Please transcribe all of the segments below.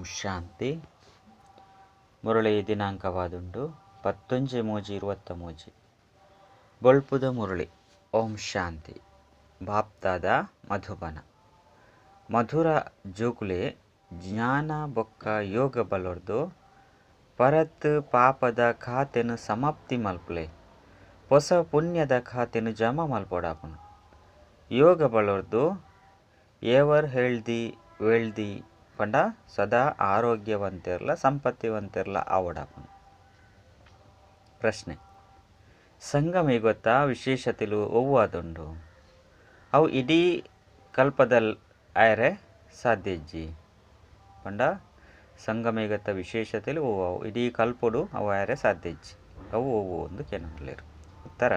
ಓಂ ಶಾಂತಿ. ಮುರಳಿ ದಿನಾಂಕವಾದುಂಡು 11/3/23. ಬೊಳ್ಪುದ ಮುರಳಿ. ಓಂ ಶಾಂತಿ. ಬಾಪ್ದಾದ ಮಧುಬನ. ಮಧುರ ಜೋಕುಲೆ ಜ್ಞಾನ ಬೊಕ್ಕ ಯೋಗ ಬಲೊರ್ದು ಪರತ್ ಪಾಪದ ಖಾತೆನು ಸಮಾಪ್ತಿ ಮಲ್ಪುಲೆ, ಪೊಸ ಪುಣ್ಯದ ಖಾತೆನು ಜಮಾ ಮಲ್ಪೊಡಾಪುನು. ಯೋಗ ಬಲೊರ್ದು ಎವರ್ ಹೆಲ್ದಿ ವೆಲ್ದಿ ಪಂಡ ಸದಾ ಆರೋಗ್ಯವಂತೆರ್ಲ ಸಂಪತ್ತಿವಂತೆರ್ಲ ಆವಡಾಪುನು. ಪ್ರಶ್ನೆ: ಸಂಗಮ ಯುಗತ್ತ ವಿಶೇಷತೆಲು ಒವ್ವಾದುಂಡು? ಅವು ಇಡೀ ಕಲ್ಪದಲ್ ಆಯರೆ ಸಾಧ್ಯ ಇಜ್ಜಿ. ಪಂಡ ಸಂಗಮ ಯುಗತ್ತ ವಿಶೇಷತೆಲು ಒವ್ವು? ಇಡೀ ಕಲ್ಪೊಡು ಅವು ಆಯರೆ ಸಾಧ್ಯ ಇಜ್ಜಿ. ಅವು ಒವ್ವು ಒಂದು ಕೇನೊಂದುಲ್ಲೆರ್. ಉತ್ತರ: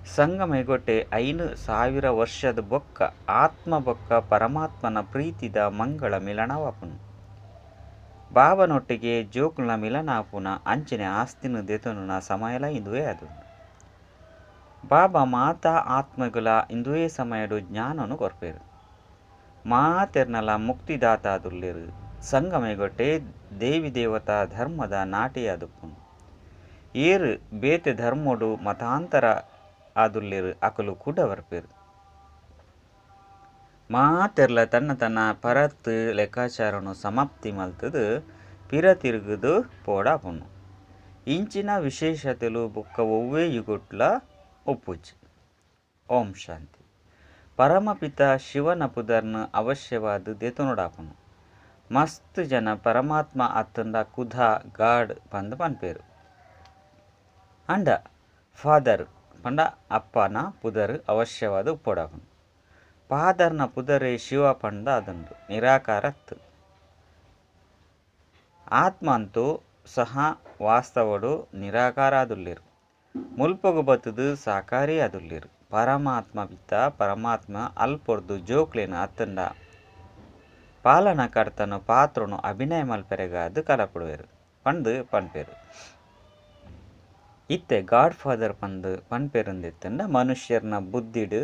ಸಂಗಮ ಯುಗಟ್ಟೆ 5000 ವರ್ಷದ ಬೊಕ್ಕ ಆತ್ಮ ಬೊಕ್ಕ ಪರಮಾತ್ಮನ ಪ್ರೀತಿದ ಮಂಗಳ ಮಿಲನವಾಪುನು. ಬಾಬನೊಟ್ಟಿಗೆ ಜೋಕುಲ್ನ ಮಿಲನ ಆಪುನ ಅಂಚನೆ ಆಸ್ತಿನ ದೆತೊನುನ ಸಮಯಲ ಇಂದುವೇ ಆದುಂಡು. ಬಾಬಾ ಮಾತಾ ಆತ್ಮಗಳ ಇಂದುವೇ ಸಮಯಡು ಜ್ಞಾನನು ಕೊರ್ಪೆರು. ಮಾತೆರ್ನಲ ಮುಕ್ತಿದಾತಾದುಲ್ಲೆರು. ಸಂಗಮ ಯುಗಟ್ಟೆ ದೇವಿ ದೇವತಾ ಧರ್ಮದ ನಾಟಿಯಾದುಪ್ಪುನು. ಏರು ಬೇತೆ ಧರ್ಮಡು ಮತಾಂತರ ಆದುಲ್ಲೆರು ಅಕುಲು ಕೂಡ ಬರ್ಪೆರು. ಮಾತೆರ್ಲ ತನ್ನ ತನ್ನ ಪರತ್ ಲೆಕ್ಕಾಚಾರನು ಸಮಾಪ್ತಿ ಮಲ್ತದು ಪಿರ ತಿರುಗುದು ಪೋಡಾಪುನು. ಇಂಚಿನ ವಿಶೇಷತೆಲು ಬೊಕ್ಕ ಒವ್ವೇ ಯುಗೊಟ್ಲ ಒಪ್ಪುಜಿ. ಓಂ ಶಾಂತಿ. ಪರಮಪಿತ ಶಿವನ ಪುದರ್ನ ಅವಶ್ಯವಾದ ದೆತೊನುಡಾಪುನು. ಮಸ್ತ್ ಜನ ಪರಮಾತ್ಮ ಅತ್ತಂಡ ಕುಧಾ ಗಾಡ್ ಪಂದ್ ಪನ್ಪೆರು. ಅಂಡ ಫಾದರ್ ಪಂಡ ಅಪ್ಪನ ಪುದರ್ ಅವಶ್ಯವಾದ ಉಪ್ಪೊಡಾಪುನು. ಫಾದರ್ನ ಪುದರೇ ಶಿವ ಪಂಡ ಅದುಂಡು, ನಿರಾಕಾರತ್ತು. ಆತ್ಮ ಅಂತೂ ಸಹ ವಾಸ್ತವಡು ನಿರಾಕಾರ ಆದುಲ್ಲೆರು. ಮುಲ್ಪಗು ಬತ್ತುದು ಸಾಕಾರಿ ಆದುಲ್ಲೆರು. ಪರಮಾತ್ಮ ಪಿತ ಪರಮಾತ್ಮ ಅಲ್ಪೊರ್ದು ಜೋಕ್ಲೆನು ಅತ್ತಂಡ ಪಾಲನಕರ್ತನ ಪಾತ್ರನು ಅಭಿನಯ ಮಲ್ಪೆರೆಗಾದ್ ಕಲಪುಡುವೆರು ಪಂದ್ ಪನ್ಪೆರು. ಇತ್ತೆ ಗಾಡ್ ಫಾದರ್ ಪಂದ್ ಪನ್ಪೆರುಂದಿತ್ತಂಡ ಮನುಷ್ಯರ್ನ ಬುದ್ಧಿಡ್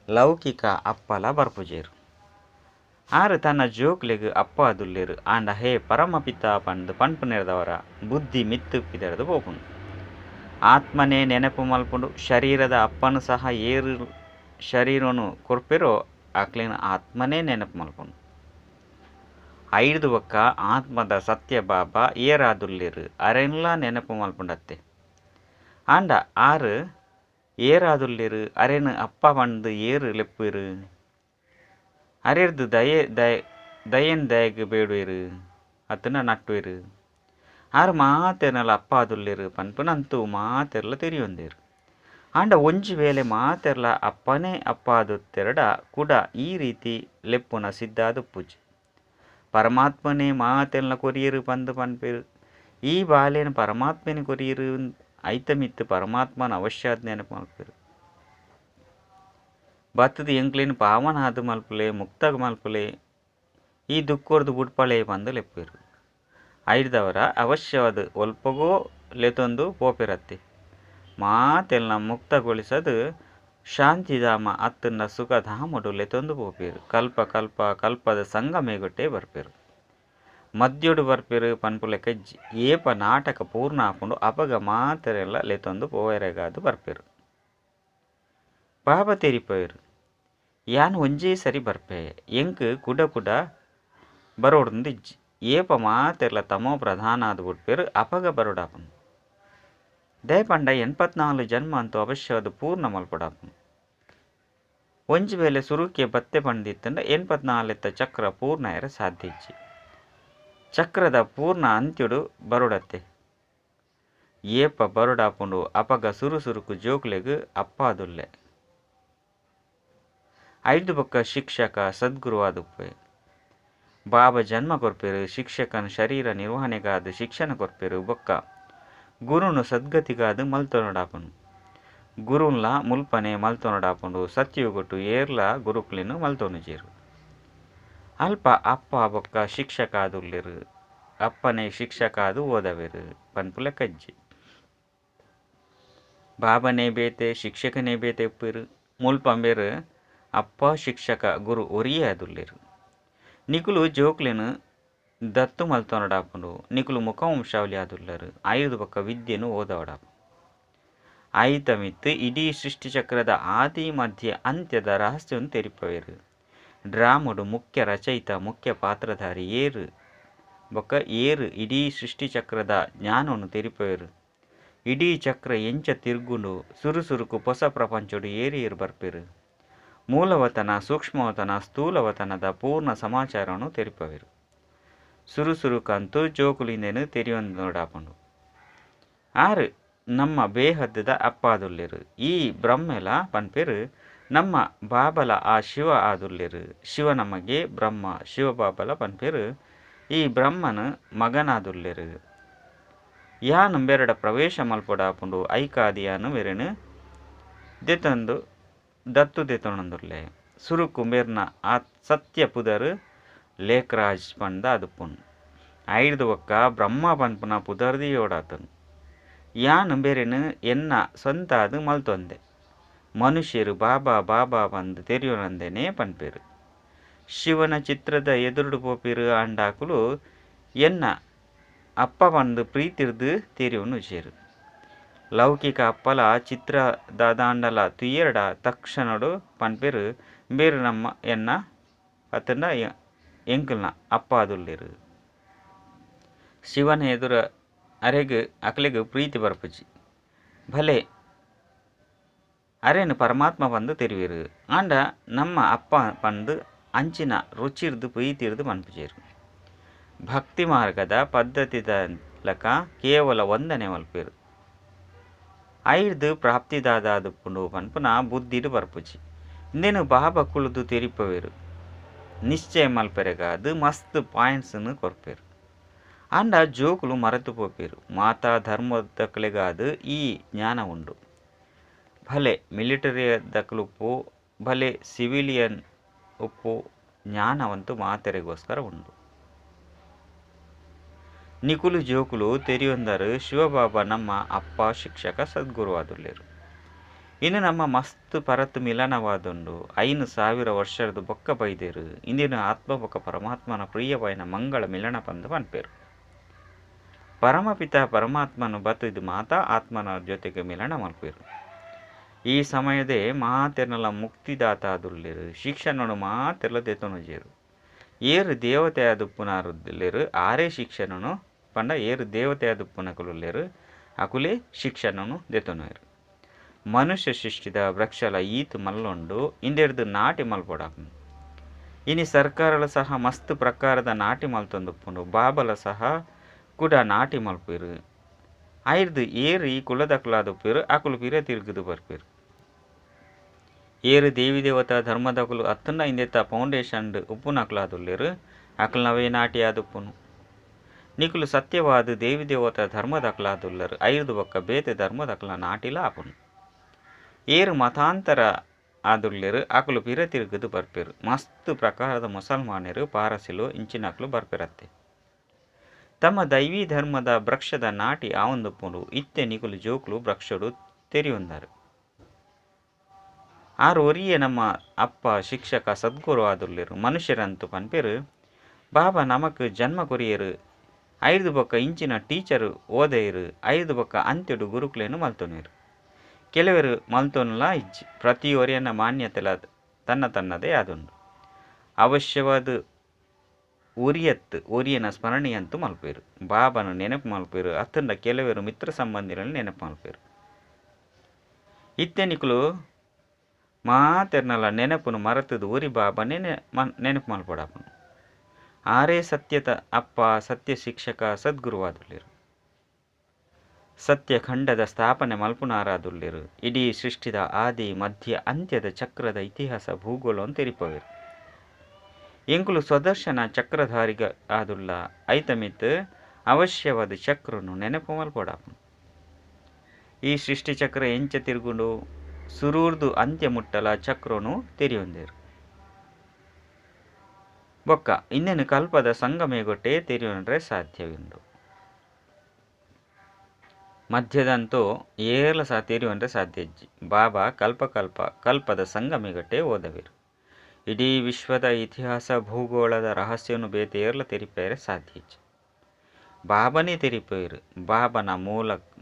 ಲೌಕಿಕ ಅಪ್ಪಲ ಬರ್ಪುಜೆರು. ಆರು ತನ್ನ ಜೋಕ್ಲೆಗ್ ಅಪ್ಪ ಆದುಲ್ಲೆರು. ಆಂಡ ಹೇ ಪರಮಪಿತ ಪಂದ್ ಪನ್ಪುನೆರ್ದವರ ಬುದ್ಧಿ ಮಿತ್ತು ಪಿದರ್ದು ಪೋಪುನು. ಆತ್ಮನೇ ನೆನಪು ಮಲ್ಪುಂಡು. ಶರೀರದ ಅಪ್ಪನು ಸಹ ಏರು ಶರೀರನು ಕೊರ್ಪೆರೋ ಅಕ್ಲೆನ ಆತ್ಮನೇ ನೆನಪು ಮಲ್ಪುಂಡು. ಐದು ಬೊಕ್ಕ ಆತ್ಮದ ಸತ್ಯ ಬಾಬಾ ಏರಾದುಲ್ಲೆರು ಅರೆನ್ಲ ನೆನಪು ಮಲ್ಪುಂಡತ್ತೆ. ಆಂಡ ಆರು ಏರಾದುಲ್ಲೆರು ಅರೆನ್ ಅಪ್ಪ ಪಂದ್ ಏರು ಲೆಪ್ಪುವೆರು? ಅರೆರ್ದು ದಯೆ ದಯ ದಯೆನ್ ದಯೆಗ್ ಬೇಡುವೆರು ಅತ್ತಂಡ ನಟ್ಟುವೆರು. ಆರು ಮಾತೆರ್ನಲ ಅಪ್ಪ ಆದುಲ್ಲೆರು ಪನ್ಪುನಂತೂ ಮಾತೆರ್ಲ ತೆರಿಯೊಂದೆರು. ಆಂಡ ಒಂಜಿ ವೇಳೆ ಮಾತೆರ್ಲ ಅಪ್ಪನೇ ಅಪ್ಪ ಆದುತ್ತೆರಡ ಕೂಡ ಈ ರೀತಿ ಲೆಪ್ಪುನ ಸಿದ್ಧಾದುಪ್ಪುಜಿ. ಪರಮಾತ್ಮನೇ ಮಾತೆರ್ನ ಕೊರಿಯರು ಪಂದ್ ಪನ್ಪೆರು. ಈ ಬಾಲೆನ್ ಪರಮಾತ್ಮನೇ ಕೊರಿಯರು ಐತ ಮಿತ್ತು ಪರಮಾತ್ಮನ ಅವಶ್ಯ ನೆನಪು ಮಲ್ಪೆರು. ಬತ್ತದ ಎಂಕ್ಲೆನ್ ಪಾವನ ಆದ್ ಮಲ್ಪುಲೆ, ಮುಕ್ತಗ್ ಮಲ್ಪುಲೆ, ಈ ದುಕ್ಕೊರ್ದು ಬುಡ್ಪಳೆ ಪಂದ್ ಲೆಪ್ಪುವೆರು. ಐಡ್ದವರ ಅವಶ್ಯವಾದ ಒಲ್ಪಗೋ ಲೆತೊಂದು ಪೋಪೆರತ್ತೆ. ಮಾತೆಲ್ನ ಮುಕ್ತಗೊಳಿಸದು ಶಾಂತಿಧಾಮ ಅತ್ತಂಡ ಸುಖಧಾಮಡು ಲೆತೊಂದು ಪೋಪೆರು. ಕಲ್ಪ ಕಲ್ಪ ಕಲ್ಪದ ಸಂಗಮ ಯುಗಟ್ಟೆ ಬರ್ಪೆರು. ಮದ್ಯೊಡು ಬರ್ಪೆರು ಪನ್ಪುಲೆಕ ಇಜ್ಜಿ. ಏಪ ನಾಟಕ ಪೂರ್ಣ ಆಪುಂಡು ಅಪಗ ಮಾತೆರೆಲ್ಲ ಲೆತೊಂದು ಪೋವೆರೆಗಾದ್ ಬರ್ಪೆರು. ಬಾಬಾ ತೆರಿಪೆರು ಯಾನ್ ಒಂಜೇ ಸರಿ ಬರ್ಪೆ, ಎಂಕ್ ಕುಡ ಕುಡ ಬರೋಡುಂದಿಜ್ಜಿ. ಏಪ ಮಾತೆರ್ಲ ತಮೋ ಪ್ರಧಾನ ಆದ್ ಬುಡ್ಪೆರು ಅಪಗ ಬರೋಡಾಪುನು. ದಯಪಂಡ 84 ಜನ್ಮ ಅಂತೂ ಅವಶ್ಯವಾದ ಪೂರ್ಣ ಮಲ್ಪೊಡಾಪುನು. ಒಂಜಿ ವೇಳೆ ಸುರುಕೆ ಬತ್ತೆ ಪಂದಿತ್ತಂಡ 84 ಚಕ್ರ ಪೂರ್ಣ ಆಯೆರೆ ಸಾಧ್ಯ ಇಜ್ಜಿ. ಚಕ್ರದ ಪೂರ್ಣ ಅಂತ್ಯಡು ಬರೋಡತ್ತೆ. ಏಪ ಬರೋಡಾಪುಂಡು ಅಪಗ ಸುರು ಸುರುಕು ಜೋಕ್ಲೆಗ್ ಅಪ್ಪಾದುಲ್ಲೆ. ಐದು ಬೊಕ್ಕ ಶಿಕ್ಷಕ ಸದ್ಗುರುವಾದುಪ್ಪೆ. ಬಾಬಾ ಜನ್ಮ ಕೊರ್ಪೆರು, ಶಿಕ್ಷಕನ ಶರೀರ ನಿರ್ವಹಣೆಗಾದ ಶಿಕ್ಷಣ ಕೊರ್ಪೆರು. ಬೊಕ್ಕ ಗುರುನು ಸದ್ಗತಿಗಾದ ಮಲ್ತೊನಡಾಪುನು. ಗುರುನ್ಲ ಮುಲ್ಪನೆ ಮಲ್ತೊನಡಾಪುಂಡು. ಸತ್ಯಯುಗಟ್ಟು ಏರ್ಲ ಗುರುಕ್ಲೆನ್ ಮಲ್ತೊನುಜೆರು. ಅಲ್ಪ ಅಪ್ಪ ಬೊಕ್ಕ ಶಿಕ್ಷಕ ಆದುಲ್ಲೆರು. ಅಪ್ಪನೇ ಶಿಕ್ಷಕ ಆದು ಓದವೆರು ಪನ್ಪುಲೆಕ ಇಜ್ಜಿ. ಬಾಬನೇ ಬೇತೆ ಶಿಕ್ಷಕನೇ ಬೇತೆ ಉಪ್ಪೆರು. ಮುಲ್ಪಂಬೆರು ಅಪ್ಪ ಶಿಕ್ಷಕ ಗುರು ಒರಿಯೇ ಆದುಲ್ಲೆರು. ನಿಕುಲು ಜೋಕ್ಲೆನ್ ದತ್ತು ಮಲ್ತೊನಡಾಪುಂಡು. ನಿಕುಲು ಮುಖವಂಶಾವಳಿ ಆದುಲ್ಲರು ಆಯುಧ ಬೊಕ್ಕ ವಿದ್ಯೆನು ಓದವಡಾಪು. ಆಯಿತ ಮಿತ್ತು ಇಡೀ ಸೃಷ್ಟಿಚಕ್ರದ ಆದಿ ಮಧ್ಯ ಅಂತ್ಯದ ರಹಸ್ಯವನ್ನು ತೆರಿಪವೇರು. ಡ್ರಾಮಡು ಮುಖ್ಯ ರಚಯಿತ ಮುಖ್ಯ ಪಾತ್ರಧಾರಿ ಏರು ಬೊಕ್ಕ ಏರು ಇಡೀ ಸೃಷ್ಟಿಚಕ್ರದ ಜ್ಞಾನವನ್ನು ತೆರಿಪವೇರು. ಇಡೀ ಚಕ್ರ ಎಂಚ ತಿರುಗುಂಡು ಸುರುಸುರುಕು ಹೊಸ ಪ್ರಪಂಚಡು ಏರು ಏರು ಬರ್ಪೇರು. ಮೂಲವತನ ಸೂಕ್ಷ್ಮವತನ ಸ್ಥೂಲವತನದ ಪೂರ್ಣ ಸಮಾಚಾರವನ್ನು ತೆರಿಪವೇರು. ಸುರುಸುರುಕಂತೂ ಜೋಕುಲಿಂದೇನು ತೆರಿಯೊಂದೋಡಾಪುಂಡು. ಆರು ನಮ್ಮ ಬೇಹದ್ದದ ಅಪ್ಪಾದುಲ್ಲೇರು. ಈ ಬ್ರಹ್ಮೆಲ ಪನ್ಪೇರು ನಮ್ಮ ಬಾಬಲ ಆ ಶಿವ ಆದುಲ್ಲೇರು. ಶಿವ ನಮಗೆ ಬ್ರಹ್ಮ ಶಿವ ಬಾಬಲ ಪನ್ಪೇರು. ಈ ಬ್ರಹ್ಮನ ಮಗನಾದುಲ್ಲೇರು. ಯಾನು ಬೆರಡ ಪ್ರವೇಶ ಮಲ್ಪೊಡಾಪುಂಡು ಐಕಾದಿಯಾನು ಮೆರೆನು ದೆತೊಂದು ದತ್ತು ದೆತೊಣಂದುಲ್ಲೆ. ಸುರುಕು ಮೇರ್ನ ಆ ಸತ್ಯ ಪುದರ್ ಲೇಖರಾಜ್ ಪಂದ ಅದುಪ್ಪುಂಡು. ಐದು ಒಕ್ಕ ಬ್ರಹ್ಮ ಪನ್ಪುನ ಪುದರ್ದಿಯೋಡಾತನು. ಯಾನು ಬೇರೆನು ಎನ್ನ ಸ್ವಂತ ಅದು ಮಲ್ತೊಂದೆ. ಮನುಷ್ಯರು ಬಾಬಾ ಬಾಬಾ ಬಂದು ತೆರಿಯೋನಂದೇನೆ ಪನ್ಪೇರು. ಶಿವನ ಚಿತ್ರದ ಎದುರುಡು ಪೋಪಿರು ಅಂಡಾಕುಲು ಎನ್ನ ಅಪ್ಪ ಬಂದು ಪ್ರೀತಿರ್ದು ತೆರಿಯೋನು ಸೇರು. ಲೌಕಿಕ ಅಪ್ಪಲ ಚಿತ್ರ ದಾದಾಂಡಲ ತುಯೆರಡ ತಕ್ಷಣಡು ಪನ್ಪೇರು ಬೇರು ನಮ್ಮ ಎನ್ನ ಅತನ ಎಂಕಲ್ನ ಅಪ್ಪ ಆದುಲ್ಲೇರು. ಶಿವನ ಎದುರ ಅರೆಗ್ ಅಕಲೆಗ್ ಪ್ರೀತಿ ಬರ್ಪುಜಿ. ಭಲೆ ಅರೇನು ಪರಮಾತ್ಮ ಬಂದು ತೆರಿವೇರು ಆಂಡ ನಮ್ಮ ಅಪ್ಪ ಬಂದು ಅಂಚಿನ ರುಚಿರ್ದು ಪ್ರೀತಿರ್ದು ಪನ್ಪುಜೇರು. ಭಕ್ತಿ ಮಾರ್ಗದ ಪದ್ಧತಿದ ಲಕ ಕೇವಲ ವಂದನೆ ಮಲ್ಪೇರು. ಐರ್ದು ಪ್ರಾಪ್ತಿದಾದಾದುಪ್ಪುಂಡು ಪನ್ಪುನ ಬುದ್ಧಿಡು ಬರ್ಪುಜಿ. ಇಂದೇನು ಬಾಬಾ ಕುಳುದು ತೆರಿಪವೇರು. ನಿಶ್ಚಯ ಮಲ್ಪೆರೆಗಾದು ಮಸ್ತ್ ಪಾಯಿಂಟ್ಸ್ನು ಕೊರ್ಪೇರು. ಆಂಡ ಜೋಕುಲು ಮರೆತು ಪೋಪೇರು. ಮಾತಾ ಧರ್ಮದಕ್ಲೆಗಾದು ಈ ಜ್ಞಾನ ಉಂಡು. ಭಲೆ ಮಿಲಿಟರಿ ದಕ್ಲುಪ್ಪು ಭಲೆ ಸಿವಿಲಿಯನ್ ಉಪ್ಪು ಜ್ಞಾನವಂತೂ ಮಾತೆರೆಗೋಸ್ಕರ ಉಂಡು. ನಿಕುಲು ಜೋಕುಲು ತೆರಿಯೊಂದರು ಶಿವಬಾಬಾ ನಮ್ಮ ಅಪ್ಪ ಶಿಕ್ಷಕ ಸದ್ಗುರು ಆದುಲ್ಲೇರು. ಇನ್ನು ನಮ್ಮ ಮಸ್ತ್ ಪರತ್ ಮಿಲನವಾದುಂಡು. 5000 ವರ್ಷದ ಬೊಕ್ಕ ಬೈದೇರು. ಇಂದಿನ ಆತ್ಮ ಬೊಕ್ಕ ಪರಮಾತ್ಮನ ಪ್ರಿಯವಾಯಿನ ಮಂಗಳ ಮಿಲನ ಪಂದು ಪನ್ಪೇರು. ಪರಮಪಿತ ಪರಮಾತ್ಮನು ಬತ್ತಿದ್ದು ಮಾತಾ ಆತ್ಮನ ಜೊತೆಗೆ ಮಿಲನ ಮಲ್ಪೇರು. ಈ ಸಮಯದೇ ಮಾತೆರ್ನಲ ಮುಕ್ತಿದಾತ ಆದುಲ್ಲೇರು. ಶಿಕ್ಷಣನು ಮಾತೆರ್ಲ ದೆತೊನುಜೇರು. ಏರು ದೇವತೆ ಆದುಪ್ಪುನಾರುಲ್ಲೇರು ಆರೇ ಶಿಕ್ಷಣನು ಪಂಡ ಏರು ದೇವತೆ ಆದುಪ್ಪುನಕುಲುಲ್ಲೇರು ಅಕುಲೇ ಶಿಕ್ಷಣನು ದೆತೊನುವೇರು. ಮನುಷ್ಯ ಸೃಷ್ಟಿದ ವೃಕ್ಷಲ ಈತು ಮಲ್ಲೊಂಡು ಇಂದೆಡ್ದು ನಾಟಿ ಮಲ್ಪೊಡಾಪುಂಡು. ಇನಿ ಸರ್ಕಾರಲ ಸಹ ಮಸ್ತ್ ಪ್ರಕಾರದ ನಾಟಿ ಮಲ್ತೊಂದುಪ್ಪುಂಡು. ಬಾಬಲ ಸಹ ಕೂಡ ನಾಟಿ ಮಲ್ಪೇರು. ಐರ್ದು ಏರು ಈ ಕುಲದಕುಲಾದುಪ್ಪೇರು ಅಕುಲು ಪಿರ ತಿರುಗುದು ಬರ್ಪೇರು. ಏರು ದೇವಿ ದೇವತಾ ಧರ್ಮದಕುಲು ಅತ್ತಂಡ ಇಂದೆತ್ತ ಫೌಂಡೇಶನ್ ಉಪ್ಪುನಕುಲಾದುಲ್ಲೇರು ಅಕುಲು ನವೇ ನಾಟಿ ಆದುಪ್ಪುನು. ನಿಕುಲು ಸತ್ಯವಾದ ದೇವಿ ದೇವತಾ ಧರ್ಮದಕುಲಾದುಲ್ಲರು ಐರ್ದು ಬೊಕ್ಕ ಬೇತೆ ಧರ್ಮದಕುಲ ನಾಟಿಲ ಆಪುನು. ಏರು ಮತಾಂತರ ಆದುಲ್ಲೇರು ಅಕುಲು ಪಿರ ತಿರುಗುದು ಬರ್ಪೇರು. ಮಸ್ತ್ ಪ್ರಕಾರದ ಮುಸಲ್ಮಾನರು ಪಾರಸಿಲು ಇಂಚಿನಕುಲು ಬರ್ಪೇರತ್ತೆ. ತಮ್ಮ ದೈವಿ ಧರ್ಮದ ವೃಕ್ಷದ ನಾಟಿ ಆವಂದುಪ್ಪುಂಡು. ಇತ್ತೆ ನಿಕುಲು ಜೋಕುಲು ವೃಕ್ಷಡು ತೆರಿಯೊಂದರು. ಆರು ಒರಿಯೇ ನಮ್ಮ ಅಪ್ಪ ಶಿಕ್ಷಕ ಸದ್ಗುರು ಆದುಲ್ಲೇರು. ಮನುಷ್ಯರಂತೂ ಪನ್ಪೇರು ಬಾಬಾ ನಮಕ್ ಜನ್ಮ ಕೊರಿಯರು. ಐದು ಬೊಕ್ಕ ಇಂಚಿನ ಟೀಚರು ಓದೈರು. ಐದು ಬೊಕ್ಕ ಅಂತ್ಯಡು ಗುರುಕುಲೇನು ಮಲ್ತೊನೇರು. ಕೆಲವರು ಮಲ್ತೊನ್ಲ ಇಜ್ಜಿ. ಪ್ರತಿ ಒರಿಯನ ಮಾನ್ಯತೆಲ ತನ್ನ ತನ್ನದೇ ಆದುಂಡು. ಅವಶ್ಯವಾದ ಒರಿಯತ್ತು ಒರಿಯನ ಸ್ಮರಣೆಯಂತೂ ಮಲ್ಪೇರು. ಬಾಬನ ನೆನಪು ಮಲ್ಪೇರು. ಅತ್ತಂಡ ಕೆಲವರು ಮಿತ್ರ ಸಂಬಂಧಿಗಳನ್ನು ನೆನಪು ಮಲ್ಪೇರು. ಇತ್ತೆ ನಿಕುಲು ಮಾತೆರ್ನಲ ನೆನಪುನು ಮರೆತದು ಒರಿ ಬಾಬನೇ ನೆನಪು ಮಲ್ಪೊಡಾಪುನು. ಆರೇ ಸತ್ಯತ ಅಪ್ಪ ಸತ್ಯ ಶಿಕ್ಷಕ ಸದ್ಗುರುವಾದುಲ್ಲೇರು. ಸತ್ಯಖಂಡದ ಸ್ಥಾಪನೆ ಮಲ್ಪುನಾರಾದುಲ್ಲೇರು. ಇಡೀ ಸೃಷ್ಟಿದ ಆದಿ ಮಧ್ಯ ಅಂತ್ಯದ ಚಕ್ರದ ಇತಿಹಾಸ ಭೂಗೋಳವನ್ನು ತೆರಿಪವೇರು. ಎಂಕುಲು ಸ್ವದರ್ಶನ ಚಕ್ರಧಾರಿಗ ಆದುಲ್ಲ. ಐತಮಿತ್ ಅವಶ್ಯವಾದ ಚಕ್ರನು ನೆನಪು ಮಲ್ಪೊಡಾಪುನು. ಈ ಸೃಷ್ಟಿ ಚಕ್ರ ಎಂಚ ತಿರುಗುಂಡು ಸುರೂರ್ದು ಅಂತ್ಯ ಮುಟ್ಟಲ ಚಕ್ರನು ತೆರಿಯೊಂದೇರು. ಬೊಕ್ಕ ಇನ್ನೇನು ಕಲ್ಪದ ಸಂಗಮೇಗೊಟ್ಟೆ ತೆರಿಯೊಂಡ್ರೆ ಸಾಧ್ಯವಿಂಡು. ಮಧ್ಯದಂತೂ ಏರ್ಲ ಸಹ ತೆರಿಯೊಂಡ್ರೆ ಸಾಧ್ಯ ಇಜ್ಜಿ. ಬಾಬಾ ಕಲ್ಪ ಕಲ್ಪ ಕಲ್ಪದ ಸಂಗಮೇಗಟ್ಟೆ ಓದವೇರು. ಇಡೀ ವಿಶ್ವದ ಇತಿಹಾಸ ಭೂಗೋಳದ ರಹಸ್ಯನು ಬೇತೆ ಏರ್ಲ ತೆರಿಪೇರೆ ಸಾಧ್ಯ ಇಜ್ಜಿ. ಬಾಬನೇ ತೆರಿಪೇರು. ಬಾಬನ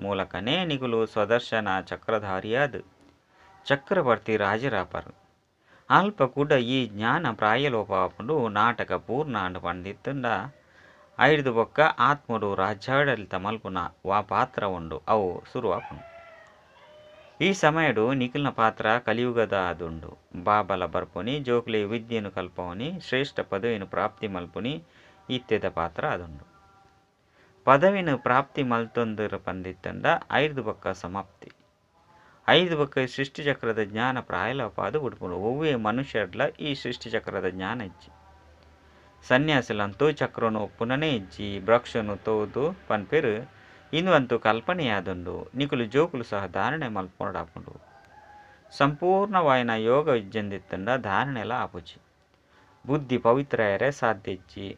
ಮೂಲಕನೇ ನಿಗುಲು ಸ್ವದರ್ಶನ ಚಕ್ರಧಾರಿಯಾದ ಚಕ್ರವರ್ತಿ ರಾಜರಾಪರು. ಅಲ್ಪ ಕೂಡ ಈ ಜ್ಞಾನ ಪ್ರಾಯಲೋಪಾಪುಂಡು ನಾಟಕ ಪೂರ್ಣ ಅಂಡ್ ಪಂಡಿತ್ತುಂಡ ಐದು ಬೊಕ್ಕ ಆತ್ಮಡು ರಾಜ್ಯಾಡಳಿತ ಮಲ್ಪುನ ವಾ ಪಾತ್ರ ಉಂಡು ಅವು ಶುರುವಾಪುಂಡು. ಈ ಸಮಯಡು ನಿಖಿಲ್ನ ಪಾತ್ರ ಕಲಿಯುಗದ ಆದುಂಡು. ಬಾಬಲ ಬರ್ಪುನಿ ಜೋಕ್ಲೆ ವಿದ್ಯೆನು ಕಲ್ಪವನಿ ಶ್ರೇಷ್ಠ ಪದವಿಯನ್ನು ಪ್ರಾಪ್ತಿ ಮಲ್ಪುನಿ ಇತ್ಯದ ಪಾತ್ರ ಆದುಂಡು. ಪದವಿನ ಪ್ರಾಪ್ತಿ ಮಲ್ತೊಂದಿರ ಪಂದಿತ್ತಂಡ ಐದು ಬೊಕ್ಕ ಸಮಾಪ್ತಿ. ಐದು ಬೊಕ್ಕ ಸೃಷ್ಟಿಚಕ್ರದ ಜ್ಞಾನ ಪ್ರಾಯಲೋಪಾದು ಬಿಡ್ಪುಂಡು. ಒವ್ವೇ ಮನುಷ್ಯಡ್ಲ ಈ ಸೃಷ್ಟಿಚಕ್ರದ ಜ್ಞಾನ ಇಜ್ಜಿ. ಸನ್ಯಾಸಿಲಂತೂ ಚಕ್ರನು ಒಪ್ಪುನನೇ ಇಜ್ಜಿ. ವೃಕ್ಷನು ತೋದು ಪನ್ಪೇರು ಇಂದು ಅಂತೂ ಕಲ್ಪನೆಯಾದುಂಡು. ನಿಕುಲು ಜೋಕುಲು ಸಹ ಧಾರಣೆ ಮಲ್ಪೊಡಾಪುಂಡು. ಸಂಪೂರ್ಣವಾಯಿನ ಯೋಗ ಇಜ್ಜಂದಿತ್ತಂಡ ಧಾರಣೆಲ ಆಪುಜಿ. ಬುದ್ಧಿ ಪವಿತ್ರ ಸಾಧ್ಯ ಇಜ್ಜಿ.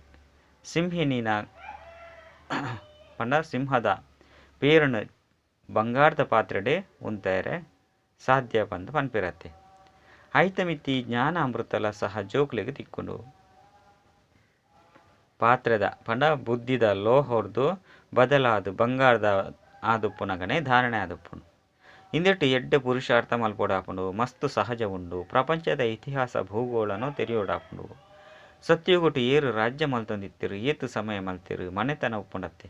ಸಿಂಹಿನಿನ ಪಂಡ ಸಿಂಹದ ಪೇರನು ಬಂಗಾರದ ಪಾತ್ರೆಡೆ ಉಂತೇರೆ ಸಾಧ್ಯ ಪಂದು ಪನ್ಪಿರತ್ತೆ. ಐತಮಿತಿ ಜ್ಞಾನ ಅಮೃತಲ ಸಹ ಜೋಕ್ಲೆಗ್ ತಿಕ್ಕುಂಡು. ಪಾತ್ರದ ಪಂಡ ಬುದ್ಧಿದ ಲೋಹರ್ದು ಬದಲಾದ ಬಂಗಾರದ ಆದುಪ್ಪುನಗನೆ ಧಾರಣೆ ಆದುಪ್ಪುಂಡು. ಇಂದೆಟ್ಟು ಎಡ್ಡೆ ಪುರುಷಾರ್ಥ ಮಲ್ಪೊಡಾಪುಂಡು. ಮಸ್ತು ಸಹಜ ಉಂಡು. ಪ್ರಪಂಚದ ಇತಿಹಾಸ ಭೂಗೋಳನು ತೆರಿಯೋಡಾಪುಂಡು. ಸತ್ಯುಗೊಟ್ಟು ಏರು ರಾಜ್ಯ ಮಲ್ತೊಂದಿತ್ತಿರು, ಏತು ಸಮಯ ಮಲ್ತಿರು, ಮನೆತನ ಉಪ್ಪುಂಡತ್ತೆ.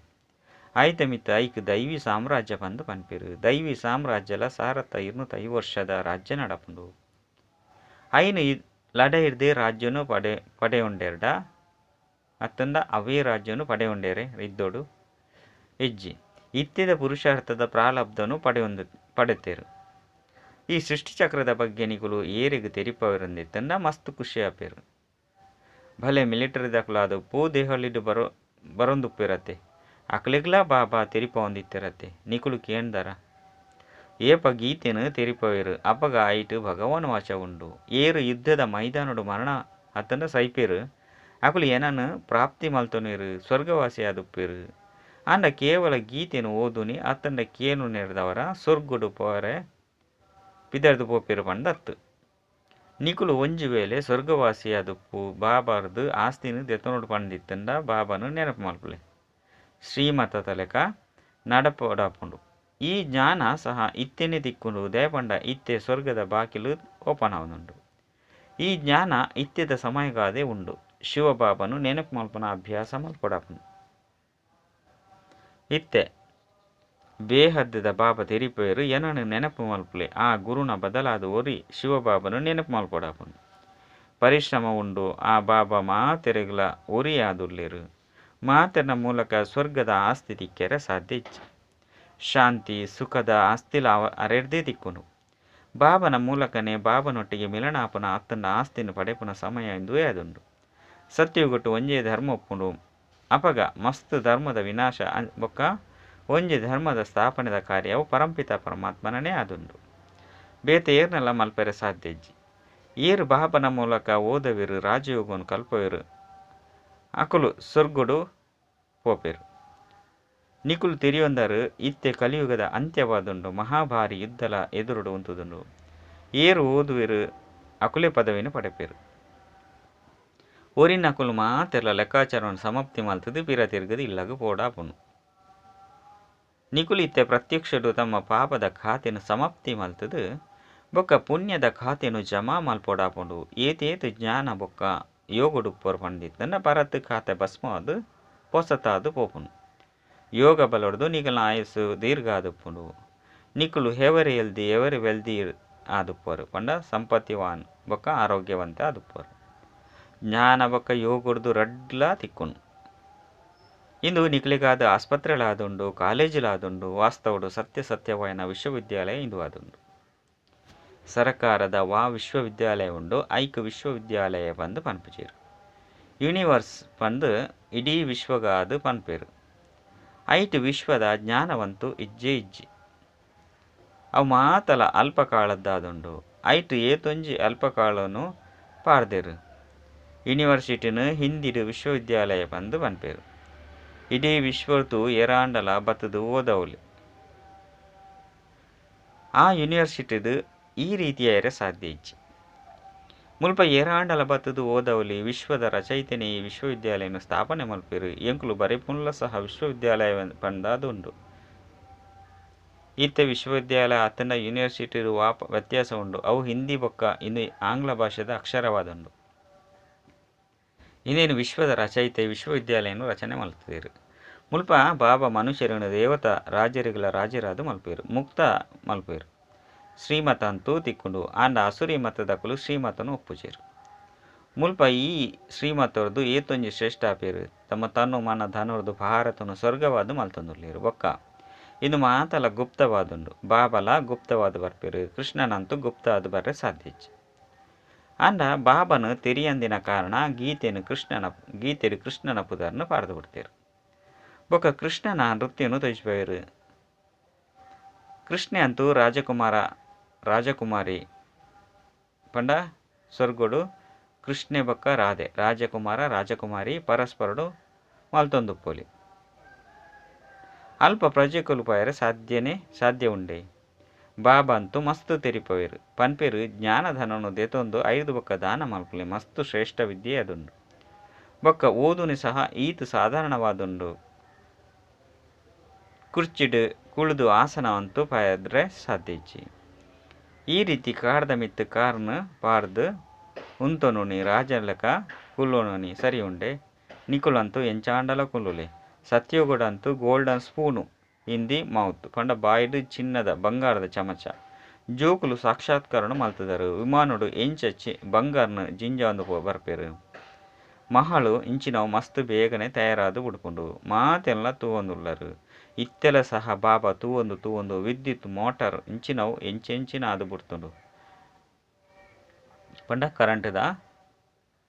ಐತಮಿತ್ತ ಐಕ್ ದೈವಿ ಸಾಮ್ರಾಜ್ಯ ಪಂದು ಪನ್ಪಿರು. ದೈವಿ ಸಾಮ್ರಾಜ್ಯಲ 1205 ವರ್ಷದ ರಾಜ್ಯ ನಡಪುಂಡು. ಐನು ಲಡೈರ್ದೆ ರಾಜ್ಯನು ಪಡೆಯುಂಡೇರ್ಡ ಅತ್ತಂದ ಅವೇ ರಾಜ್ಯನು ಪಡೆಯುಂಡೇರೆ ಇದ್ದೋಡು ಇಜ್ಜಿ. ಇತ್ತಿದ ಪುರುಷಾರ್ಥದ ಪ್ರಾಲಬ್ಧನು ಪಡೆತೇರು. ಈ ಸೃಷ್ಟಿಚಕ್ರದ ಬಗ್ಗೆ ನಿಕುಲು ಏರಿಗು ತೆರಿಪವರಂದಿತ್ತಂದ ಮಸ್ತ್ ಖುಷಿ ಆಪೇರು. ಭಲೆ ಮಿಲಿಟರಿ ದಾಖಲಾದ ಪೂ ದೇಹಲಿಡು ಬರೊಂದುಪ್ಪಿರತ್ತೆ. ಅಕ್ಲೆಗ್ಲಾ ಬಾಬಾ ತೆರಿಪವಂದಿತ್ತಿರತ್ತೆ. ನಿಕುಲು ಕೇಂದರ ಏಪ ಗೀತೆನು ತೆರಿಪವೇರು. ಅಪಗ ಐಟು ಭಗವಾನ್ ವಾಚ ಉಂಡು. ಏರು ಯುದ್ಧದ ಮೈದಾನಡು ಮರಣ ಅತ್ತಂದ ಸೈಪೇರು. ಅಕುಲು ಏನನ್ನು ಪ್ರಾಪ್ತಿ ಮಲ್ತೊನೇರು, ಸ್ವರ್ಗವಾಸಿ ಆದುಪ್ಪೇರು. ಆಂಡ ಕೇವಲ ಗೀತೆನು ಓದುನಿ ಅತ್ತಂಡ ಕೇನು ನೆರೆದವರ ಸ್ವರ್ಗುಡು ಪೋರೆ ಪಿದರ್ದು ಪೋಪೇರು ಪಂಡತ್ತು. ನಿಕುಲು ಒಂಜಿ ವೇಳೆ ಸ್ವರ್ಗವಾಸಿಯಾದುಪ್ಪು ಬಾಬಾರ್ದು ಆಸ್ತಿನ ದೆತ್ತನೋಡು ಪಂಡಿತ್ತಂಡ ಬಾಬಾನು ನೆನಪು ಮಲ್ಪುಲೆ. ಶ್ರೀಮತ ತಲೆಕ ನಡಪೊಡಾಪುಂಡು. ಈ ಜ್ಞಾನ ಸಹ ಇತ್ತೆನೆ ದಿಕ್ಕುಂಡು. ದಯಪಂಡ ಇತ್ತೆ ಸ್ವರ್ಗದ ಬಾಕಿಲು ಓಪನ್ ಆವನುಂಡು. ಈ ಜ್ಞಾನ ಇತ್ತೆದ ಸಮಯಗಾದೆ ಉಂಡು. ಶಿವಬಾಬನು ನೆನಪು ಮಲ್ಪುನ ಅಭ್ಯಾಸ ಮಲ್ಪೊಡಾಪುಂಡು. ಇತ್ತೆ ಬೇಹದ್ದದ ಬಾಬಾ ತೆರಿಪೇರು ಏನನ್ನು ನೆನಪು ಮಲ್ಪುಲೆ. ಆ ಗುರುನ ಬದಲಾದ ಒರಿ ಶಿವಬಾಬನು ನೆನಪು ಮಲ್ಪೊಡಾಪುಂಡು. ಪರಿಶ್ರಮ ಉಂಡು. ಆ ಬಾಬಾ ಮಾತೆರೆಗ್ಲ ಒರಿಯಾದುಲ್ಲೇರು. ಮಾತೆನ ಮೂಲಕ ಸ್ವರ್ಗದ ಆಸ್ತಿ ತಿಕ್ಕೆರೆ ಸಾಧ್ಯ ಇಜ್ಜಿ. ಶಾಂತಿ ಸುಖದ ಆಸ್ತಿಲ ಅರೆರ್ದೇ ತಿಕ್ಕುಂಡು. ಬಾಬನ ಮೂಲಕನೇ ಬಾಬನೊಟ್ಟಿಗೆ ಮಿಲನಾಪುನ ಅತ್ತಂಡ ಆಸ್ತಿನ ಪಡೆಪುನ ಸಮಯ ಎಂದುವೇ ಅದುಂಡು. ಸತ್ಯುಗೊಟ್ಟು ಒಂಜೇ ಧರ್ಮ ಒಪ್ಪುಂಡು. ಅಪಗ ಮಸ್ತ್ ಧರ್ಮದ ವಿನಾಶ ಬೊಕ್ಕ ಒಂಜಿ ಧರ್ಮದ ಸ್ಥಾಪನೆದ ಕಾರ್ಯವು ಪರಂಪಿತ ಪರಮಾತ್ಮನೇ ಆದುಂಡು. ಬೇತೆ ಏರ್ನೆಲ್ಲ ಮಲ್ಪೆರೆ ಸಾಧ್ಯ ಇಜ್ಜಿ. ಏರು ಬಾಬನ ಮೂಲಕ ಓದವಿರು, ರಾಜಯೋಗವನ್ನು ಕಲ್ಪವಿರು, ಅಕುಲು ಸ್ವರ್ಗುಡು ಪೋಪೇರು. ನಿಕುಲು ತೆರಿಯೊಂದರು ಇತ್ತೆ ಕಲಿಯುಗದ ಅಂತ್ಯವಾದುಂಡು. ಮಹಾಭಾರಿ ಯುದ್ಧಲ ಎದುರುಡು ಉಂತುದುಂಡು. ಏರು ಓದುವಿರು ಅಕುಲೆ ಪದವಿನ ಪಡೆಪೇರು. ಒರಿನ ಅಕುಲು ಮಾತೆರ್ಲ ಲೆಕ್ಕಾಚಾರವನ್ನು ಸಮಾಪ್ತಿ ಮಲ್ತದು ಪಿರ ತಿರುಗದು ಇಲ್ಲಗು ಪೋಡಾಪುನು. ನಿಕುಲು ಇತ್ತೆ ಪ್ರತ್ಯಕ್ಷಡು ತಮ್ಮ ಪಾಪದ ಖಾತೆಯನ್ನು ಸಮಾಪ್ತಿ ಮಲ್ತದು ಬೊಕ್ಕ ಪುಣ್ಯದ ಖಾತೆಯನ್ನು ಜಮಾ ಮಲ್ಪೊಡಾಪುಂಡು. ಏತೇತು ಜ್ಞಾನ ಬೊಕ್ಕ ಯೋಗಡುಪ್ಪರು ಪಂಡಿತ್ತಂಡ ಪರತ್ ಖಾತೆ ಭಸ್ಮ ಅದು ಪೊಸತಾದು ಪೋಪುನು. ಯೋಗ ಬಲೊಡ್ದು ನಿಕಲ್ನ ಆಯಸ್ಸು ದೀರ್ಘ ಆದುಪ್ಪುಂಡು. ನಿಕುಲು ಹೆವರಿ ಎಲ್ದಿ ಎವರಿ ವೆಲ್ದಿ ಆದುಪ್ಪರು ಪಂಡ ಸಂಪತ್ತಿವಾನ್ ಬೊಕ್ಕ ಆರೋಗ್ಯವಂತ ಆದುಪ್ಪರು. ಜ್ಞಾನ ಬೊಕ್ಕ ಯೋಗಡ್ದು ರಡ್ಲ ತಿಕ್ಕುನು. ಇಂದು ನಿಕ್ಲೆಗಾದ ಆಸ್ಪತ್ರೆಗಳಾದುಂಡು, ಕಾಲೇಜುಲಾದುಂಡು. ವಾಸ್ತವಡು ಸತ್ಯ ಸತ್ಯವಾಯನ ವಿಶ್ವವಿದ್ಯಾಲಯ ಇಂದು ಆದುಂಡು. ಸರಕಾರದ ವಾ ವಿಶ್ವವಿದ್ಯಾಲಯ ಉಂಡು ಐಕ್ ವಿಶ್ವವಿದ್ಯಾಲಯ ಪಂದು ಪನ್ಪುಜೇರು. ಯೂನಿವರ್ಸ್ ಪಂದು ಇಡೀ ವಿಶ್ವಗಾದು ಪನ್ಪೇರು. ಐಟ್ ವಿಶ್ವದ ಜ್ಞಾನವಂತು ಇಜ್ಜೆ ಇಜ್ಜಿ. ಅವು ಮಾತಲ ಅಲ್ಪಕಾಲದ್ದಾದುಂಡು. ಐಟ್ ಏತೊಂಜಿ ಅಲ್ಪಕಾಲನು ಪಾಡ್ದೇರು. ಯೂನಿವರ್ಸಿಟಿನ ಹಿಂದಿಡು ವಿಶ್ವವಿದ್ಯಾಲಯ ಪಂದು ಪನ್ಪೇರು. ಇಡೀ ವಿಶ್ವರ್ದು ಏರಾಂಡಲ ಬತ್ತದು ಓದವಲಿ. ಆ ಯೂನಿವರ್ಸಿಟಿದು ಈ ರೀತಿಯ ಸಾಧ್ಯ ಇಜ್ಜಿ. ಮುಲ್ಪ ಏರಾಂಡಲ ಬತ್ತುದು ಓದವಲಿ. ವಿಶ್ವದ ರಚಯಿತೆನೆ ಈ ವಿಶ್ವವಿದ್ಯಾಲಯನ್ ಸ್ಥಾಪನೆ ಮಲ್ಪೆರ್. ಎಂಕುಲು ಬರೆಪುನಲ ಸಹ ವಿಶ್ವವಿದ್ಯಾಲಯ ಪಂದಾದ್ ಉಂಡು. ಇತ್ತೆ ವಿಶ್ವವಿದ್ಯಾಲಯ ಅತ್ತುಂಡ ಯೂನಿವರ್ಸಿಟಿ ವಾ ವ್ಯತ್ಯಾಸ ಉಂಡು. ಅವು ಹಿಂದಿ ಬೊಕ್ಕ ಇಂದು ಆಂಗ್ಲ ಭಾಷೆದ ಅಕ್ಷರವಾದುಂಡು. ಇಂದೆನ್ ವಿಶ್ವದ ರಚಯಿತೆ ವಿಶ್ವವಿದ್ಯಾಲಯನ್ ರಚನೆ ಮಲ್ತುದೆರ್. ಮುಲ್ಪ ಬಾಬಾ ಮನುಷ್ಯರೆನ ದೇವತಾ ರಾಜರಿಗಳ ರಾಜರಾದ ಮಲ್ಪೆರ್ ಮುಕ್ತ ಮಲ್ಪೆರ್. ಶ್ರೀಮತ ಅಂತೂ ತಿಕ್ಕುಂಡು ಆಂಡ ಅಸುರಿ ಮತದಕುಲು ಶ್ರೀಮತನು ಒಪ್ಪುಜೆರ್. ಮುಲ್ಪ ಈ ಶ್ರೀಮತೊರ್ದು ಏತೊಂಜಿ ಶ್ರೇಷ್ಠ ಆಪೆರ್. ತಮ್ಮ ತನು ಮನ ಧನೊರ್ದು ಭಾರತನು ಸ್ವರ್ಗವಾದ ಮಲ್ತೊಂದುಲ್ಲೆರ್. ಬೊಕ್ಕ ಇಂದು ಮಾತಲ ಗುಪ್ತವಾದುಂಡು. ಬಾಬಲ ಗುಪ್ತವಾದ ಬರ್ಪೆರ್. ಕೃಷ್ಣನಂತೂ ಗುಪ್ತ ಆದ್ ಬರ್ರೆ ಸಾಧ್ಯ ಇಜ್ಜಿ. ಆಂಡ ಬಾಬನು ತೆರಿಯಂದಿನ ಕಾರಣ ಗೀತೆನು ಕೃಷ್ಣನ ಗೀತೆಡು ಕೃಷ್ಣನ ಪುದರ್ನ ಪಾಡ್ದು ಬಿಡ್ತೇರು. ಬೊಕ್ಕ ಕೃಷ್ಣನ ನೃತ್ಯನು ತೋಜಿಪೇರು. ಕೃಷ್ಣೆ ಅಂತೂ ರಾಜಕುಮಾರ ರಾಜಕುಮಾರಿ ಪಂಡ ಸ್ವರ್ಗಡು ಕೃಷ್ಣೆ ಬೊಕ್ಕ ರಾಧೆ ರಾಜಕುಮಾರ ರಾಜಕುಮಾರಿ ಪರಸ್ಪರಡು ಮಲ್ತೊಂದುಪ್ಪೊಲಿ. ಅಲ್ಪ ಪ್ರಜೆಕುಲು ಪೋಯರೆ ಸಾಧ್ಯನೇ ಸಾಧ್ಯ ಉಂಡೆ. ಬಾಬಾ ಅಂತೂ ಮಸ್ತ್ ತೆರಿಪವೇರು. ಪನ್ಪೇರು ಜ್ಞಾನಧನನು ದೆತೊಂದು ಐದು ಬೊಕ್ಕ ದಾನ ಮಲ್ಪುಲೆ ಮಸ್ತ್ ಶ್ರೇಷ್ಠ ವಿದ್ಯೆ ಅದುಂಡು. ಬೊಕ್ಕ ಓದುನಿ ಸಹ ಈತ್ ಸಾಧಾರಣವಾದುಂಡು. ಕುರ್ಚಿಡ್ ಕುಳಿದು ಆಸನವಂತೂ ಪಾಯದ್ರೆ ಸಾಧ್ಯ ಇಜ್ಜಿ. ಈ ರೀತಿ ಕಾಡ್ದ ಮಿತ್ತು ಕಾರ್ನ್ ಪಾಡ್ದು ಉಂತೊನುನಿ ರಾಜಲಕ ಕುಲ್ಲೊನುನಿ ಸರಿ ಉಂಡೆ. ನಿಕುಲಂತೂ ಎಂಚಾಂಡಲ ಕುಲ್ಲುಲೆ. ಸತ್ಯಯುಗಡಂತೂ golden spoon in the mouth ಪಂಡ ಬಾಯಿಡ್ ಚಿನ್ನದ ಬಂಗಾರದ ಚಮಚ. ಜೋಕುಲು ಸಾಕ್ಷಾತ್ಕಾರನು ಮಲ್ತುದರು. ವಿಮಾನಡು ಎಂಚ ಬಂಗಾರನು ಜಿಂಜಾಂದು ಬರ್ಪೆರು. ಮಹಳು ಇಂಚಿನವು ಮಸ್ತ್ ಬೇಗನೆ ತಯಾರಾದು ಬುಡ್ಪುಂಡು. ಮಾತೆಲ್ಲ ತೂವೊಂದುಲ್ಲರು. ಇತ್ತೆಲ ಸಹ ಬಾಬಾ ತೂವೊಂದು ತೂವೊಂದು ವಿದ್ಯುತ್ ಮೋಟಾರ್ ಇಂಚಿನವು ಎಂಚೆಂಚಿನ ಆದು ಬುಡ್ತುಂಡು. ಪಂಡ ಕರೆಂಟ್ದ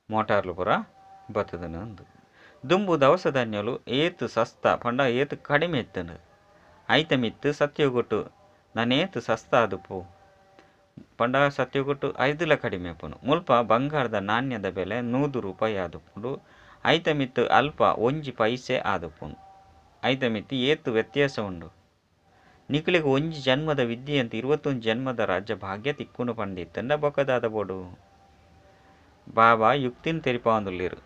ಮೋಟಾರ್ಲು ಪೂರ ಬತ್ತುದು. ದುಂಬು ದವಸ ಧಾನ್ಯಲು ಏತ್ ಸಸ್ತ ಪಂಡ ಏತ್ ಕಡಿಮೆ ಇತ್ತುಂಡು. ಐತ ಮಿತ್ತು ಸತ್ಯಗೊಟ್ಟು ನನೇತ್ ಸಸ್ತ ಆದುಪ್ಪು ಪಂಡ ಸತ್ಯಗೊಟ್ಟು ಐದುಲ ಕಡಿಮೆ ಆಪುಂಡು. ಮುಲ್ಪ ಬಂಗಾರದ ನಾಣ್ಯದ ಬೆಲೆ 100 ರೂಪಾಯಿ ಆದುಪ್ಪುಂಡು. ಐತ ಮಿತ್ತು ಅಲ್ಪ 1 ಪೈಸೆ ಆದುಪ್ಪುಂಡು. ಐತ ಮಿತ್ತು ಏತ್ ವ್ಯತ್ಯಾಸ ಉಂಡು. ನಿಕುಲಿಗೆ ಒಂಜಿ ಜನ್ಮದ ವಿದ್ಯೆ ಅಂತ 21 ಜನ್ಮದ ರಾಜ್ಯ ಭಾಗ್ಯ ತಿಕ್ಕುಂಡು ಪಂದಿತ್ತಂಡ ಬೊಕ್ಕದಾದ ಬೋಡು. ಬಾಬಾ ಯುಕ್ತಿನ ತೆರಿಪಾವೊಂದುಲ್ಲೆರ್.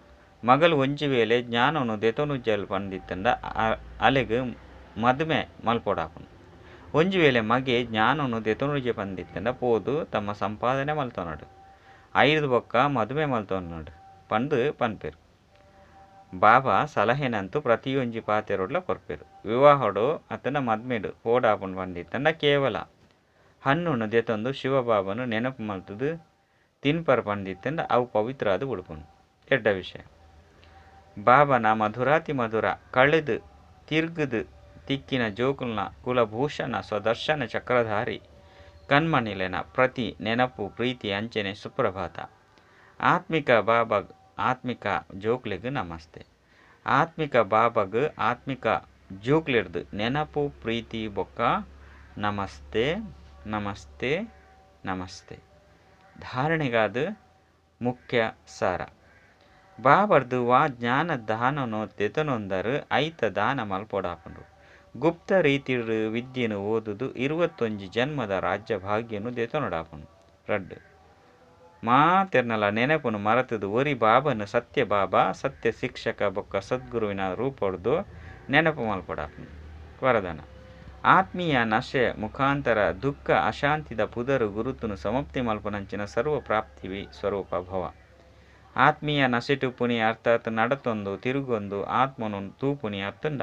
ಮಗಲು ಒಂಜಿ ವೇಳೆ ಜ್ಞಾನನು ದೆತೊನುಜಲ್ ಪಂದಿತ್ತಂಡ ಅಲೆಗ್ ಮದುಮೆ ಮಲ್ಪೊಡಾಪುಂಡು. ಒಂಜಿ ವೇಳೆ ಮಗೆ ಜ್ಞಾನನು ದೆತೊನುಜೆ ಪಂದಿತ್ತಂಡ ಪೋದು ತಮ್ಮ ಸಂಪಾದನೆ ಮಲ್ತೊನಡು. ಐದು ಬೊಕ್ಕ ಮದುಮೆ ಮಲ್ತೊನಡು ಪಂದು ಪನ್ಪೆರು. ಬಾಬಾ ಸಲಹೆನಂತೂ ಪ್ರತಿಯೊಂಜಿ ಪಾತೆರೊಡ್ಲ ಕೊರ್ಪೆರು. ವಿವಾಹಡು ಅತ್ತಂಡ ಮದ್ಮೆಡು ಪೋಡಾಪುಂಡು ಪಂದಿತ್ತಂಡ ಕೇವಲ ಹಣ್ಣುನು ದೆತೊಂದು ಶಿವಬಾಬನು ನೆನಪು ಮಲ್ತುದು ತಿನ್ಪರ್ ಪಂದಿತ್ತಂಡ ಅವು ಪವಿತ್ರ ಆದು ಬುಡ್ಪುಂಡು. ಎಡ್ಡ ವಿಷಯ. ಬಾಬನ ಮಧುರಾತಿ ಮಧುರ ಕಳೆದು ತಿರ್ಗುದು ತಿಕ್ಕಿನ ಜೋಕುಲ್ನ ಕುಲಭೂಷಣ ಸ್ವದರ್ಶನ ಚಕ್ರಧಾರಿ ಕಣ್ಮಣಿಲೆನ ಪ್ರತಿ ನೆನಪು ಪ್ರೀತಿ ಅಂಚನೆ ಸುಪ್ರಭಾತ. ಆತ್ಮಿಕ ಬಾಬಾ ಆತ್ಮಿಕ ಜೋಕ್ಲೆಗ್ ನಮಸ್ತೆ. ಆತ್ಮಿಕ ಬಾಬಾಗ್ ಆತ್ಮಿಕ ಜೋಕ್ಲೆಡ್ದು ನೆನಪು ಪ್ರೀತಿ ಬೊಕ್ಕ ನಮಸ್ತೆ ನಮಸ್ತೆ ನಮಸ್ತೆ. ಧಾರಣೆಗಾದ ಮುಖ್ಯ ಸಾರ. ಬಾಬರ್ದು ವಾ ಜ್ಞಾನ ದಾನನು ದೆತೊನೊಂದರು ಐತ ದಾನ ಮಲ್ಪೊಡಾಪುಂಡು. ಗುಪ್ತ ರೀತಿಡ್ ವಿದ್ಯೆನು ಓದುದು 21 ಜನ್ಮದ ರಾಜ್ಯ ಭಾಗ್ಯನು ದೆತೊನೊಡಾಪುಂಡು. ರಡ್ಡು ಮಾತೆರ್ನಲ ನೆನಪುನು ಮರತುದು ಒರಿ ಬಾಬನು ಸತ್ಯ ಬಾಬಾ ಸತ್ಯ ಶಿಕ್ಷಕ ಬೊಕ್ಕ ಸದ್ಗುರುವಿನ ರೂಪೊಡ್ದು ನೆನಪು ಮಲ್ಪೊಡಾಪುಂಡು. ವರದಾನ. ಆತ್ಮೀಯ ನಶೆ ಮುಖಾಂತರ ದುಃಖ ಅಶಾಂತಿದ ಪುದರು ಗುರುತುನು ಸಮಾಪ್ತಿ ಮಲ್ಪುನಂಚಿನ ಸರ್ವ ಪ್ರಾಪ್ತಿವಿ ಸ್ವರೂಪ ಭವ. ಆತ್ಮೀಯ ನಶೆಟುಪುನಿ ಅರ್ಥಾತ್ ನಡತೊಂದು ತಿರುಗೊಂದು ಆತ್ಮನು ತೂಪುನಿ ಅತ್ತಂಡ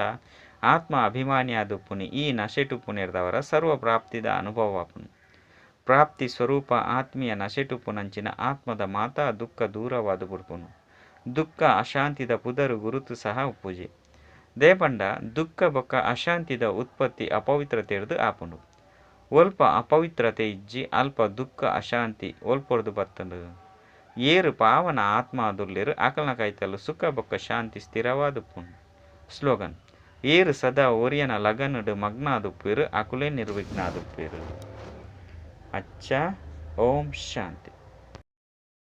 ಆತ್ಮ ಅಭಿಮಾನಿಯಾದುಪ್ಪುನಿ ಈ ನಶೆಟುಪುನಿರ್ದವರ ಸರ್ವ ಪ್ರಾಪ್ತಿದ ಅನುಭವ ಆಪುನು. ಪ್ರಾಪ್ತಿ ಸ್ವರೂಪ ಆತ್ಮೀಯ ನಶೆಟುಪುನಂಚಿನ ಆತ್ಮದ ಮಾತಾ ದುಃಖ ದೂರವಾದ ಬುಡ್ಪುನು. ದುಃಖ ಅಶಾಂತಿದ ಪುದರು ಗುರುತು ಸಹ ಉಪ್ಪುಜಿ. ದೇಪಂಡ ದುಃಖ ಬೊಕ್ಕ ಅಶಾಂತಿದ ಉತ್ಪತ್ತಿ ಅಪವಿತ್ರತೆರ್ದು ಆಪುಂಡು. ಒಲ್ಪ ಅಪವಿತ್ರತೆ ಇಜ್ಜಿ ಅಲ್ಪ ದುಃಖ ಅಶಾಂತಿ ಒಲ್ಪೊರ್ದು ಬತ್ತುಂಡು. ಏರು ಪಾವನ ಆತ್ಮ ಆದುಲ್ಲೆರು ಅಕಲ್ನ ಕೈತಲು ಸುಖ ಬೊಕ್ಕ ಶಾಂತಿ ಸ್ಥಿರವಾದುಪ್ಪುಂಡು. ಸ್ಲೋಗನ್. ಏರು ಸದಾ ಒರಿಯನ ಲಗನಡು ಮಗ್ನಾದುಪ್ಪೇರು ಅಕುಲೇ ನಿರ್ವಿಘ್ನಾದುಪ್ಪೇರು. ಅಚ್ಚ ಓಂ ಶಾಂತಿ.